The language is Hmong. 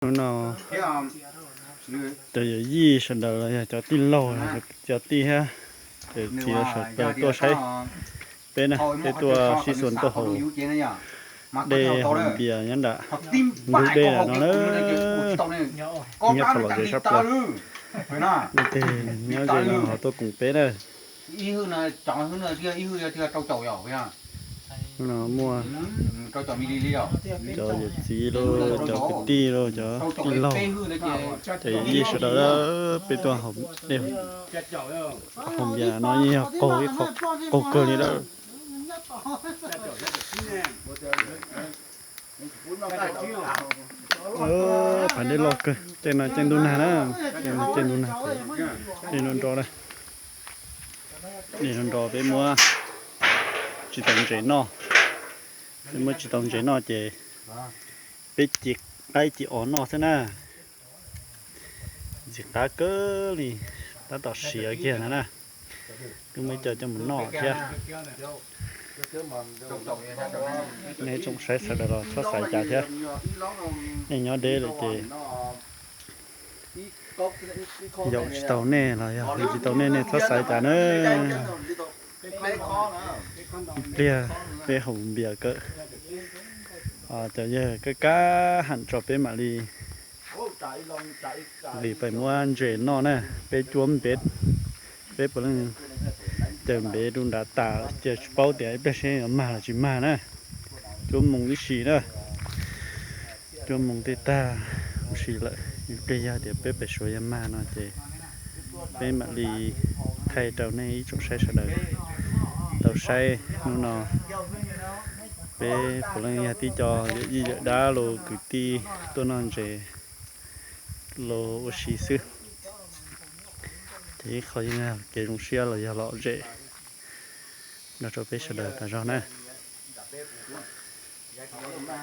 Hnub no cov yawm yij sawv daws los yog cov tij laug, cov tij thiab cov txiv sawv daws tuaj saib peb na, peb tuaj sib xua tuaj haus dej haus npias nyob nram ntug dej no na. Nyob tau lom zem sab plaws. Dej nyob ze no ho tuaj koom peb na. Muaj cov yawm txiv los cov kwv tij los cov tij laug, cov yawm yij sawv daws, peb tuaj haus dej haus npias no yeej yog qaug ib qho qaug kawg li lawm. Phav dej loj kawg, caij no caij ntuj nag na, caij no caij ntuj nag, dej nrov nrov na. Dej nrov nrov peb muab tsis tau ntses noj, peb muab tsis tau ntses noj ces peb ci qaib ci os noj xwb na. Ntxim qab kawg li, tab tom siav kiag ntag na. Twb muaj ib co coj mus noj thiab. Nej tsoom saib sawv daws los txhob xav cas thiab. Nej nyob deb lawm ces yaum tsis tau nej los yog hlub tsis tau nej, nej txhob xav cas na. Ib pliag peb haus npias kawm, cov yawg kab kab ham tso peb mam li vim pais muab ntses noj na. Peb cuab npe, peb puav leej caws npe rau nrad tas lawm, cia tsis paub tias ib pliag seb yuav mag los tsis mag na. Cuab moo tib si na, cuab moo tej tag ua si lawm, ib pliag yog tias peb pem suav yuav mag no ces peb mam li thaij rau nej ib tsoom saib sawv daws tau saib. Hnub no peb puav leej yog tib co yawm yij yawm dab los kwv tij tuaj noj ntses los ua si xwb. Ces ib qho yeej yog kev zoo siab los yog lom zem nrog rau peb sawv daws tas zog na.